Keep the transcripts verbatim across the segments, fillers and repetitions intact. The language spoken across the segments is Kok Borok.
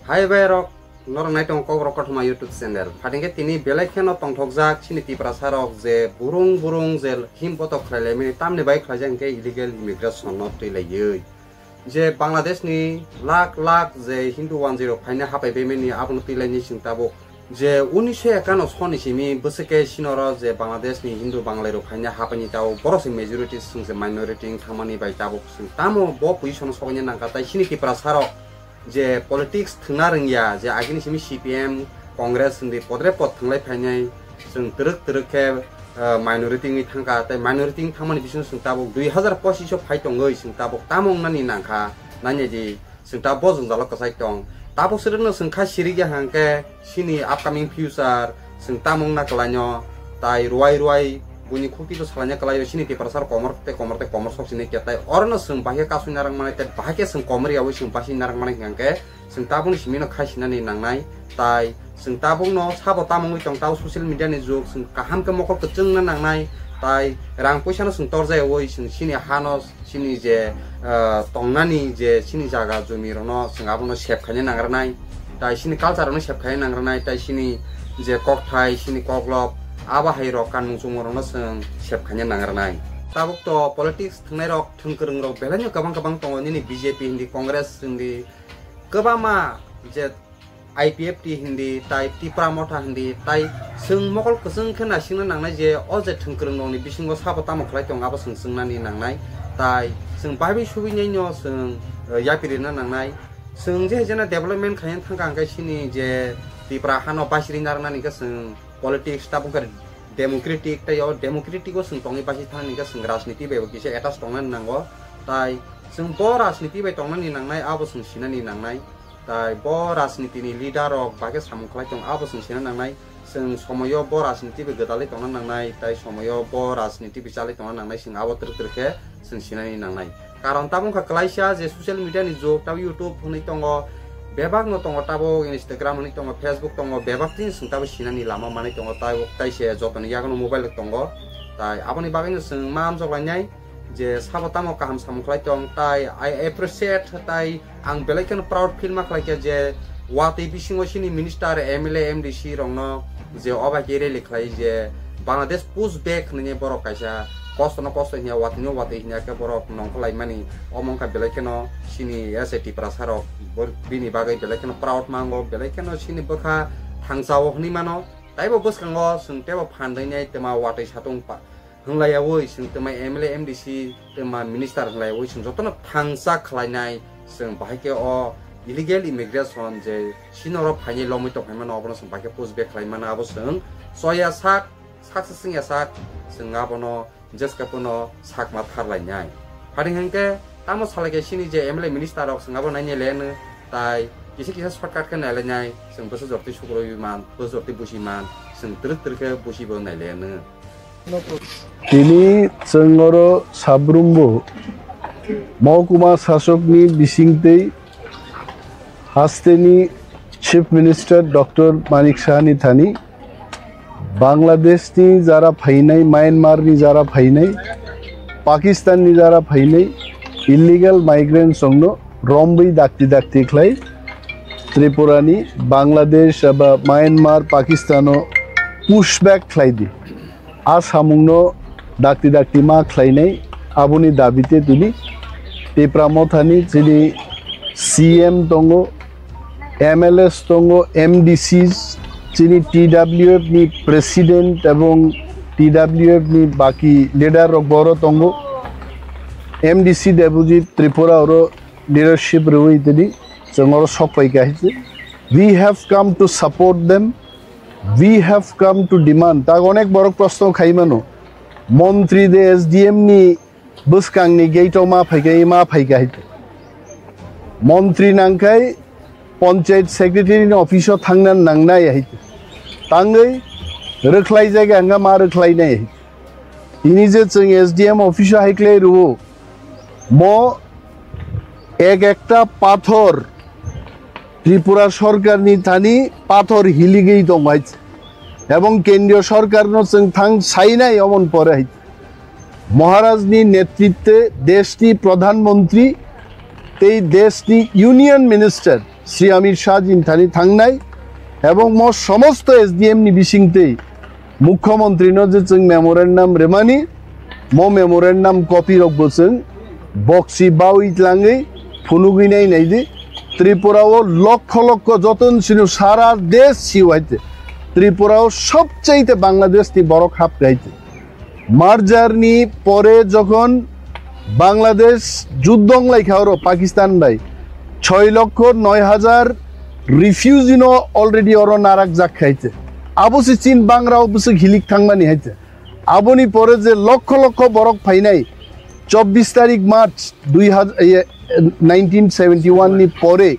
Hai bai rok, norok nai tongo Kokborok Kothoma YouTube channel. Phatingkhe tini belai kheno tongthokjak chini Tiprasa rok je burung burung je him botok khlai laimani, tamni bai khlaijak hinkhe illegal immigration no twi laiwi. Je Bangladesh ni lakh lakh je Hindu wanjwi rok phaina hapai baimani abono twi laini chwng tabuk. Je unisho ekano soni simi bwswk khe sinoro je Bangladesh ni Hindu Banglai rok phaina hapaini tabuk borok se majority chwng se minority wng thangmani bai tabuk chwng tamo bo position o sokna nangkha tai chini Tiprasa rok je politics thwngna rwngya, je agini simi C P M, Congress hwnwi podre pod thwnglai phainai, chwng twrwk twrwk khe, ah, minority wngwi thangkha, tei minority wng thangmani bisingo chwng tabuk dui hazar pochish o phai tongwi chwng tabuk tamo wngnani nangkha, nainai di, chwng tabuk bo jwngjalo kwchai tong. Tabuk swrwngno chwng kha sirikya hwnkhe, chini upcoming future chwng tamo wngna kwlaino, tai ruai ruai buini khukti to salaina kwlaio, chini Tiprasa rok komor tei komor tei komor sok sini khe, tai orono chwng bahai khe kasui narwk manai tei bahai khe chwng komor yaui chwng basi narwk manai hwnkhe chwng tabukni simino khai sinani nangnai, tai chwng tabukno sabo tamo wngwi tong tabo social media ni jug, chwng kaham khe mokol kwchwngna nangnai, tai rang puisa no chwng torjaiwi chwng chini hano chini je, ah, tongnani je chini jaga jumi rokno chwng abono save khaina nangrwnai, tai chini culture rokno save khaina nangrwnai, tai chini je kokthai, chini koklop, abo hai rok kanmung chumung rokno chwng save khaina nangrwnai. Tabuk to politics thwngnai rok, thwngkwrwng rok belai no kwbang kwbang tongo, nini B J P hindi, Congress hindi, kwbangma je I P F T hindi, tai Tipra Motha hindi, tai chwng mokol kwchwng khe naisingna nangnai je o je thwngkwrwng rokni bisingo sabo tamo khlai tongo abo chwng chwngnani nangnai, tai chwng baibi subinai no chwng, eh, yapirina nangnai. Chwng je jena development khaina thangkha hwnkhe chini je Tipra hano basiri narwknani khe chwng politics tabuk khe democratic, tei o democratic o chwng tongwi basi thangnani hwnkhe chwng rajniti bai bo kisa attach tongnani nango, tai chwng bo rajniti bai tongnani nangnai abo chwng sinani nangnai. Tai bo rajniti ni leader rok bai khe samung khlai tong, abo chwng sina nangnai. Chwng somoyo bo rajniti bai gwdalwi tongna nangnai, tai somoyo bo rajniti bai chalwi tongna nangnai, chwng abo twrwk twrwk khe chwng sinani nangnai. Karon tabuk wngkha kwlaisa je social media ni jug, tabuk YouTube hwnwi tongo, bebak no tongo, tabuk Instagram hwnwi tongo, Facebook tongo, bebak tini chwng tabuk sinani lama manwi tongo, tabuk tai se jotoni yago no mobile tongo, tai aboni bagwi no chwng ma amjok lainai. Je sabo tamo kaham samung khlai tong, tai I appreciate, tai ang belai kheno proud feel ma khlai kha je watwi bisingo chini minister, M L A, M D C rokno je obai khe rally khlai je Bangladesh push back hwnwi borok kaisa kosto no kosto hinya, watwi no watwi hinya khe borok nongkhor laimani, omo wngkha belai kheno chini S A Tiprasa rok bini bagwi belai kheno proud mango, belai kheno chini bwkha thangsa o hwnwi mano. Taibo bwskango chwng teibo phan rwinai twma watwi satung pa-, hwnglaiyaui chwng twma M L A, M D C, twma minister hwnglaiyaui chwng jotono thangsa khlainai, chwng bahai khe o illegal immigration je sinoro phainai lomwi tongphai mano, obono chwng bahai khe push back khlai mano, abo chwng choya sak, saksa chwngya sak, chwng abono jeska pono sakma tharlainai. Phari hwnkhe tamo salai khe chini je M L A minister rok chwng abo nainai le hwno, tai kisa kisa shortcut khe nailainai, chwng bwsa jortwi sukrui man, bwsa jortwi busi man, chwng twrwk twrwk khe busi bo nailainai. Tini chwng oro sabrumbo mohkuma sasokni bisingtwi hasteni Chief Minister Doctor Manik Sahani thani Bangladesh ni jara phainai, Myanmar ni jara phainai, Pakistan ni jara phainai illegal migrants rokno romwi dakti dakti khlai Tripura ni Bangladesh eba Myanmar, Pakistan o push back khlai di. A samungno dakti dakti ma khlainai, aboni dabite tini Tipra Mothani chini C M tongo, M L As tongo, M D Cs, chini T W F ni president ebong T W F ni baki leader rok boro tongo. M D C Debojit Tripura oro leadership rwi tini chwng oro sok pai kha hai se. We have come to support them. We have come to demand. Ta onek borok proshno khai mano. Montri de S D M ni bwskangni gate o ma phaikha, ma phaikha hai. Montri nangkhai Panchayat Secretary ni office o thangna nangnai hai. Tangwi rwkhlai jaga hwnga ma rwkhlainai hai. Tini je chwng S D M office o hai khlai rwo, mo ek ekta pathor Tripura sorkar ni thani pathor hiligwi tong hai. Ebong kendriyo sorkar no chwng thang sainai omon pore hai. Maharaj ni netritwe desh ni pradhan mantri tei desh ni union minister Sri Amit Shah jin thani thangnai, ebong mo somosto S D M ni bisingtwi Mukhyamantri no je chwng memorandum remani, mo memorandum copy rok bo chwng boksi bawi tlangwi phunugwi nai nai di. Tripura o lokho lokho joton sino sara desh siu haite. Tripura o sobchaite Bangladesh ni borok hap haite. Merger ni pore jokhon Bangladesh juddho wnglaikha oro Pakistan bai, choi lokho noi hajar refugee no already oro narak jak khaite. Abo se chin bangra o bwswk hilik thangmani haite. Aboni pore je lokho lokho borok phainai chobbish tarik March dui hajar, eh, nineteen seventy one ni pore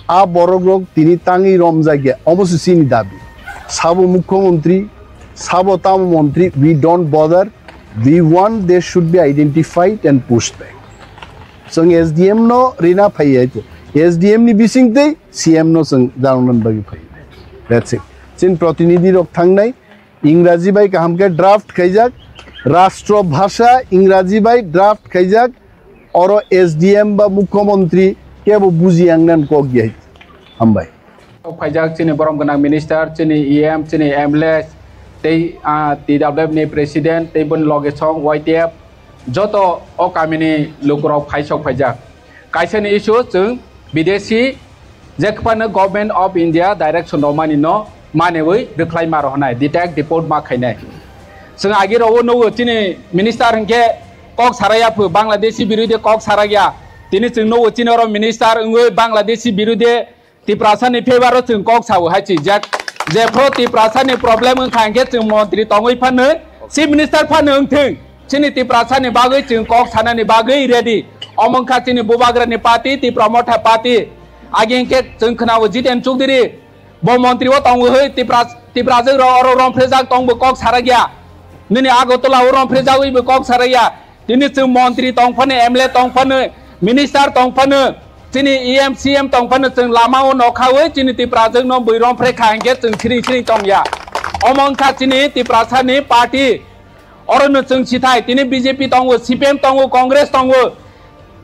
a borok rok tini tangwi romjakya, omo se chini dabi. Sabo Mukhyamantri, sabo tamo Mantri, we don't bother. We want they should be identified and pushed back. Chwng S D M no rina phaiya, S D M ni bisingtwi C M no chwng janani bagwi phaiya. That's it. Chin protinidhi rok thangnai, Ingraji bai kaham khe draft khaijak, rastro bhasha Ingraji bai draft khaijak, oro S D M ba Mukhyamantri kebo buji yang nan kok yai. Hambai. Kok phaijak chini borom gwnang minister, chini E M, chini M L A, tei, ah, T W F ni president, tei boni loge song Y T F, joto o kamini lukurok phaisok phaijak. Kaisani issue chwng bidesi je phano Government of India direction romani no manwi rwkhlai ma rohonai, detect deport ma khainai. Chwng agi rogo nugo chini minister hinkhe kok saraya phu Bangladeshi birude kok saraya. Tini chwng nugo chini oro minister wngwi Bangladeshi birude Tiprasa ni favor o chwng kok sao hai chijak. Jephru Tiprasa ni problem wngkha hinkhe chwng montri tongwi phano, chief minister phano wngthwng. Chini Tiprasa ni bagwi chwng kok sanani bagwi ready. Omo wngkha chini Bubagra ni party, Tipra Motha party. Agi hinkhe chwng khwnao Jiten Chowdhury. Bo montri o tongwi hoi Tipra, Tiprajwk rok oro romphrijak tongbo kok sarakya. Nini Agartala o romphrijagwi bo kok sarakya. Tini chwng montri tong phano, M L A tong phano, minister tong phano, chini E M, C M tong phano chwng lama o nokha oi chini Tiprajwk no bui romphre kha hinkhe chwng siring siring tongya. Omo wngkha chini Tiprasa ni party. Oro no chwng sithai, tini B J P tongo, C P M tongo, Congress tongo.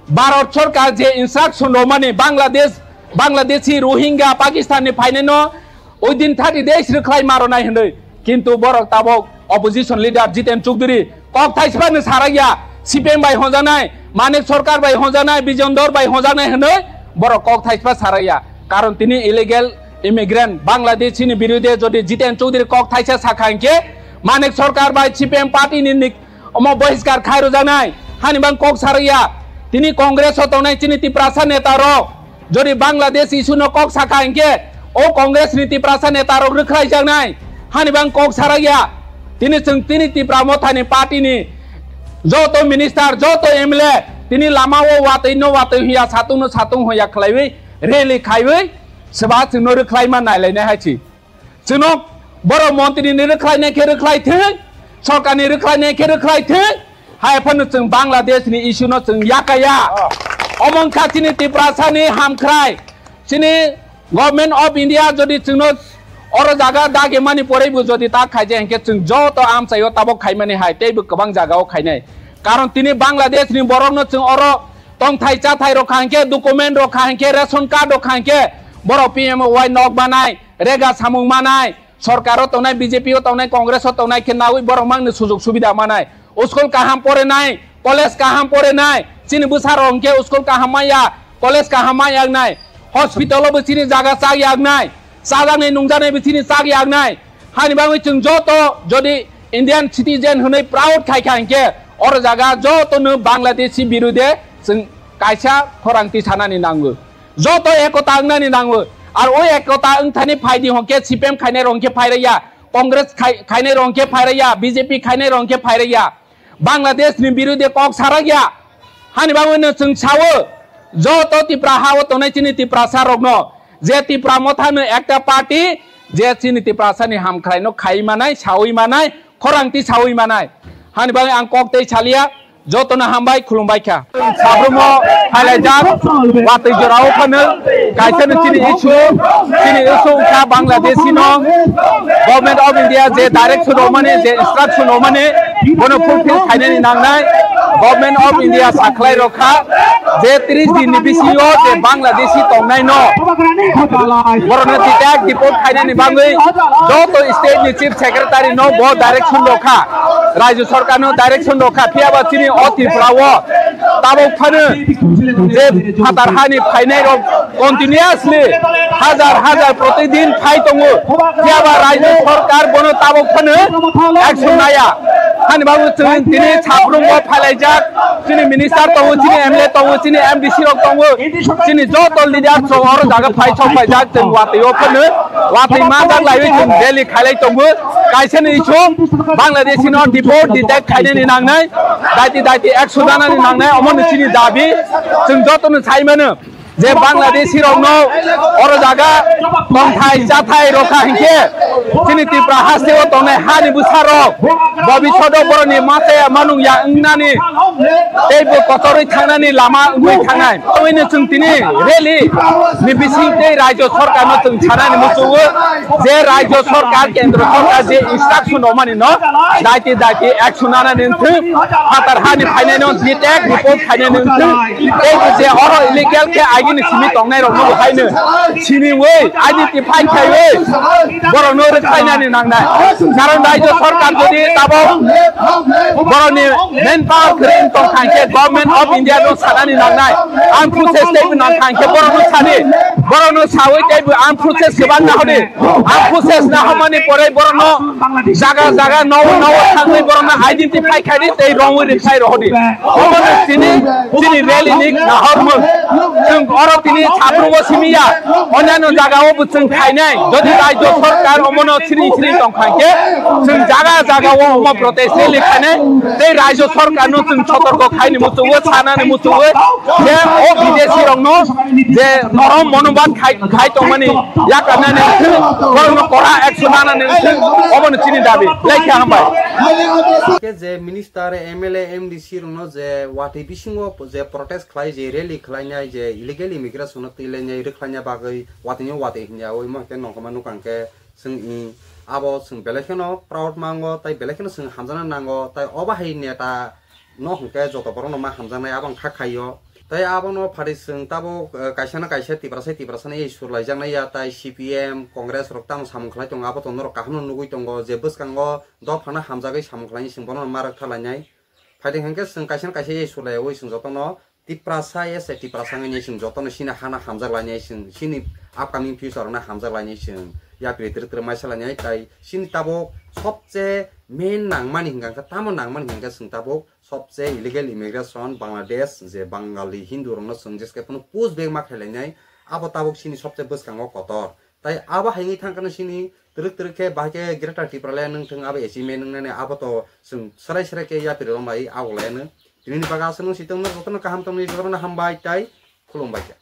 Bharat Sarkar je instruction romani Bangladesh, Bangladeshi, Rohingya, Pakistan ni phainai no within thirty days rwkhlai ma rwnai hwnwi. Kintu borok tabok opposition leader Jiten Chowdhury kok thaisphano sarakya, C P M bai honjaknai, Manik Sarkar bai honjaknai, Bijon Dhor bai honjaknai hwnwi borok kok thaispa sarakya. Karon tini illegal immigrant Bangladeshi ni birude jodi Jiten Chowdhury kok thaisa sakha hinkhe Manik Sarkar bai C P M party ni nik-, omo bohiskar khai rwjaknai, hani bang kok sarakya. Tini Congress o tongnai chini Tiprasa neta rok jodi Bangladesh issue no kok sakha hinkhe o Congress ni Tiprasa neta rok rwkhlaijaknai, hani bang kok sarakya. Tini chwng tini Tipra Motha ni party ni joto minister, joto M L A tini lama o watwi no watwi hwnya, satung no satung hwnya khlaiwi rally khaiwi swba chwng no rwkhlaima nailainai hai si. Chwngno borok montri ni rwkhlai nai khe rwkhlai thung, sorkar ni rwkhlai nai khe rwkhlai thung, hai phano chwng Bangladesh ni issue no chwng yakaya. Omo wngkha chini Tiprasa ni hamkhrai, chini Government of India jodi chwngno oro jaga dagi mani porei bo jodi ta khaijak hinkhe chwng joto amchaio tabok khaimani hai tei bo kwbang jaga o khainai. Karon tini Bangladesh ni borok no chwng oro tongthai chathai rok kha hinkhe, document rok kha hinkhe, ration card rok kha hinkhe, borok P M O Y nok banai, rega samung manai, sorkar o tongnai, B J P o tongnai, Congress o tongnai khe naui borok mangni sujok subida manai. School kaham porenai, college kaham porenai, chini bwsa rok hwnkhe school kaham maya, college kaham maya wngnai, hospital o bo chini jaga chak ya wngnai, chajaknai nungjaknai bo chini chak ya wngnai. Hani bagwi chwng joto jodi Indian citizen hwnwi proud khai kha hinkhe oro jaga joto no Bangladeshi birude chwng kaisa khorang tisanani nango. Joto ekota wngnani nango. Ar o ekota wngthani phaidi hwnkhe C P M khainai rok hwnkhe phairaya, Congress khai-, khainai rok hwnkhe phairaya, B J P khainai rok hwnkhe phairaya. Bangladesh ni birude kok sarakya. Hani bagwi no chwng sao, joto Tipra ha o tongnai chini Tiprasa rokno, je Tipra Motha no ekta party, je chini Tiprasa ni hamkhrai no khai manai, saui manai, khorang ti saui manai. Hani bagwi ang kok tei salia. Jotono hambai khulumbai kha. Sabrumo hailaijak, watwi jorao phano kaisa no chini issue, chini issue wngkha Bangladeshi no Government of India je direction romani, je instruction romani, bono fulfill khainani nangnai. Government of India sakhlai rokha je tris din ni bisingo je Bangladeshi tongnai no borokno detect deport khainani bagwi joto state ni chief secretary no bo direction rokha, rajya sarkar no direction rokha, phiya ba chini o Tripura o tabok phano je phatar hani phainai rok continuously hajar hajar protidin phai tongo, phiya ba rajya sarkar bono tabok phano action naya. Hani bagwi chwng tini Chaprum o phailaijak, chini minister tongo, chini M L A tongo, chini M D C rok tongo, chini joto leader rok oro jaga phai sok phaijak, chwng watwi o phano watwi manjak laiwi chwng rally khailai tongo. Kaisa ni issue Bangladeshi no deport detect khainani nangnai, daiti daiti action nanani nangnai, omo ni chini dabi, chwng joto no sai mano. Je Bangladeshi rokno oro jaga tongthai chathai rokha hinkhe chini Tripura haste o tongnai hani bwsa rok bobishodo boroni mate manung ya wngnani tei bo kotorwi thangnani lama wngwi thangnai. Oino chwng tini rally ni bising tei rajya sarkar no chwng sanani muchungo je rajya sarkar kendra sarkar je instruction romani no daiti daiti action nanani wngthwng phatar hani phainai no detect deport khainani wngthwng. Tei bo je oro illegal khe agini simi tongnai rokno bo haino siniwi identify khaiwi borokno rwkhlainani nangnai. Karon rajya sarkar jodi tabok borokni main power kwrwi tong kha hinkhe Government of India no sanani nangnai. Ang process tei bo nang kha hinkhe borokno sadi, borokno sawi tei bo ang process kwbang nahodi, ang process nahamani porei borokno jaga jaga nogo nogo thangwi borokno identify khaidi tei romwi rwkhai rohodi. Omono chini, chini rally ni nahormung. Chwng oro tini Chaprum o simi ya, onyaino jaga o bo chwng khainai. Jodi rajya sarkar omono siri siri tong kha khe, chwng jaga jaga o omo protest rally khainai. Tei rajya sarkar no chwng sotorko khaini muchungo, sanani muchungo. Je o bideshi rokno je norom monobad khai, khai tongmani yakarnani wngthwng, borokno kora action nanani wngthwng, omono chini dabi. Lekha hambai. Khe je minister, M L A, M D C rokno je watwi bisingo je protest khlai, je rally khlainai, je illegal immigration no twilainai, rwkhlaina bagwi watwino watwi hinya, oimo khe nongkhorma nukang khe chwng i abo chwng belai kheno proud mango, tai belai kheno chwng hamjakna nango, tai obo hai neta no hwnkhe joto borokno ma hamjaknai, abo wngkha khaio. Tai abono phatwi chwng tabuk, eh, kaisa na kaisa Tiprasa Tiprasa ni sur laijaknai ya, tai C P M, Congress rok tamo samung khlai tongo, abo to norok kaham no nugui tongo je bwskango dophano hamjagwi samung khlainai, chwng bono ma rwktha lainai. Phaidi hwnkhe chwng kaisa na kaisa sur laiwi chwng jotono Tiprasa ya se Tiprasa wngwi chwng jotono chini hana hamjak lainai, chwng chini upcoming future rokno hamjak lainai, chwng yapri twrwk twrwk maisa lainai, tai chini tabuk sobse main nangmani hwnkha khe tamo nangmani hwnkha khe chwng tabuk sobse illegal immigration, Bangladesh, je Bangali Hindu rokno chwng jeske phano push back ma khlai lainai, abo tabuk chini sobse bwskango kotor. Tai abo hai wngwi thang kheno chini twrwk twrwk khe bahai khe Greater Tipraland wng thung, abo achievement wngnani, abo to chwng swrai swrai khe yapri rok bai ago lai anw. Tini ni bagwi aswk nung si tongno jotono kaham tongni jotono hambai tai khulumbai kha.